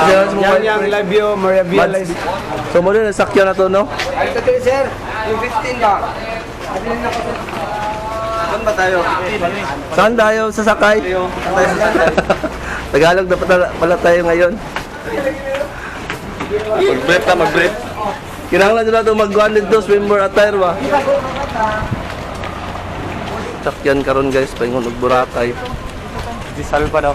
Yan yung live view, Maria Via. So mo din sakyan na to, no? Ay, ito sir, yung 15 ba? Saan ba tayo? Saan tayo sasakay? Tagalog na pala tayo ngayon. Mag-brief ta, mag-brief. Kinahanglan nila itong mag-guan dito, swimmer attire ba? Sakyan karon guys, paingon og Boracay. Di salpa daw.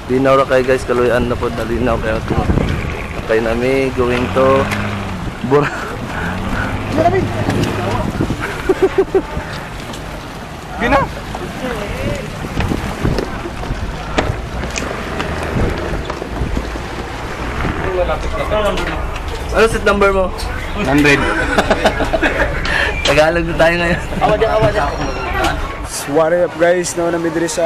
Linaw ra kay guys, kaluyan na po, nalinaw kaya ito. Kay nami going to Boracay. Gina! Ano seat number mo? 100. Tagalog na tayo ngayon. What up guys, no, nami diri sa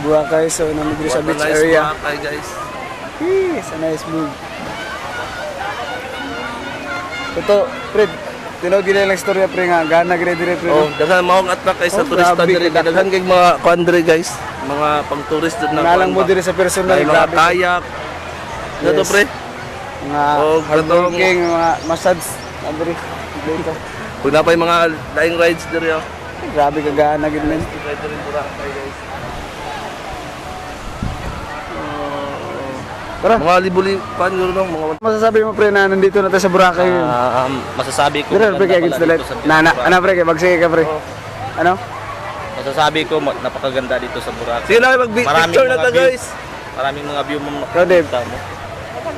Boracay, so nami diri sa What a beach nice area. Boracay, guys. Hey, it's a nice move. Totoo, pre, tinog gina lang istorya pre nga, gana gina dire pre. Oh, daghan maong attract kay sa Oh, turista grabe, diri. kadaghan. Daghan kay mga kuan diri guys, mga pang-tourist dud na. Nalang mo kuan ba. dire sa personal, May mga grabe. kayak. Ano to Yes. pre? Mga Oh, hardworking, mga massage, na diri. Dito. Kung na pa yung mga laing rides diri oh. Grabe ka gana gid men. Ride diri Boracay guys. Tara. Mga libuli kuan guro no, mga Masasabi mo pre na nandito na tayo sa Boracay ngayon? Masasabi ko Dire pre maganda kay against pala the light. dito sa Na na, Boracay. ano pre kay magsige ka pre. Ano? Masasabi ko napakaganda dito sa Boracay. Sige na mag-picture Maraming na mga ta view. guys. Maraming mga view mo Ikaw, Dave. makikita mo.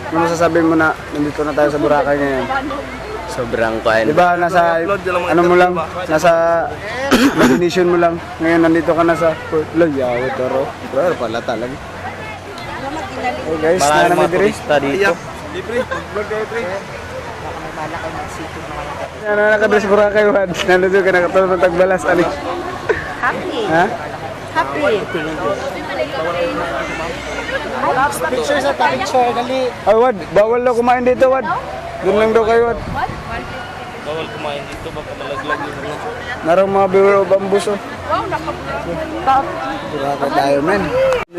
Ano masasabi mo na nandito na tayo sa Boracay ngayon? Sobrang kuan. Di ba nasa Upload na lang mga ano mo lang, interview ba? nasa imagination mo lang. Ngayon nandito ka na sa Lo, yawa toro. Bro, pala talaga. Oh guys, na Maraming namin mga dire. turista dito. Ayak. Ano na ka sa Boracay wan? Nandito ka nakatulog ng tagbalas ali. Happy. Ha? Happy. Picture sa ta, picture, dali. Ay wad, bawal daw kumain dito wad. Doon lang daw kayo wad. Bawal kumain dito baka malaglag yung ano. Narong mga beware of bamboos oh. Boracay tayo men.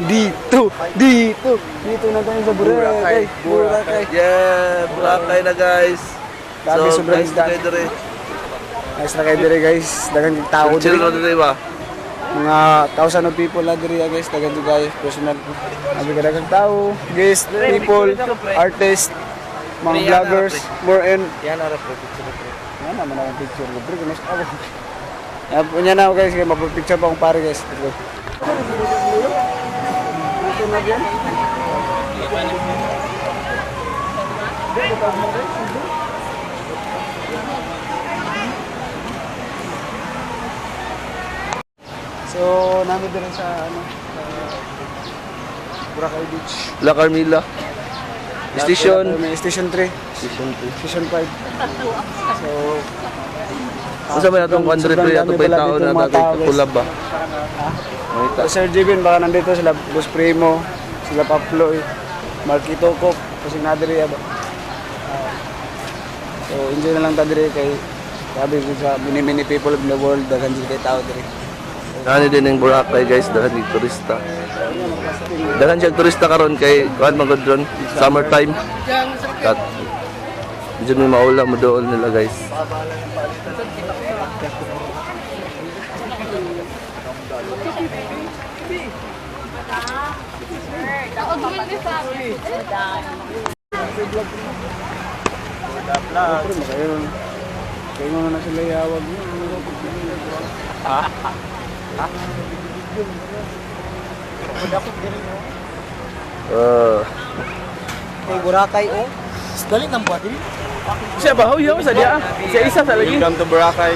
Dito, dito, dito na tayo sa Boracay. Boracay. Yeah, Boracay na guys. Grabe, So, sobrang nice dami. kayo diri. Nice na kayo dire guys. Daghang tao Chill dire. ra diri ba? Mga thousand of people na diri ah, guys. Daghang guys, personal. Sabi ka daghang tao, guest, people, artists, mga vloggers, more and Yan ara pre, picture pre. Yan naman akong picture ko. Pre, kunos ako. Yan po niya na ako guys. Kaya mapapicture pa akong pare guys. Let's go. So, namin din sa ano, sa Boracay Beach. La Carmila. Station. May Station 3, Station 2. Station 5. So, Unsa ba natong kuan diri Sobrang pre? dami Ato pa'y pala tao dito na mga dati tao, guys. kulab ba? Makita. So, Sir Jibin, baka nandito sila Boss Primo, sila Paploy, Marquito Cop, kasi nadiri ba. Ah, so enjoy na lang ta diri kay sabi ko sa many many people of the world daghan jud kay tao diri. Nani din ang Boracay guys, daghan yung turista. Daghan siyang turista karon kay kuan man gud ron, summertime. Kat medyo may maula mo doon nila guys. Pero makayo. Kay mo na sila yawag mo. Kay Boracay, oh. Dali nang buhat, dili. Siya ba? Huyaw sa diya. Siya isa sa lagi. Welcome to Boracay.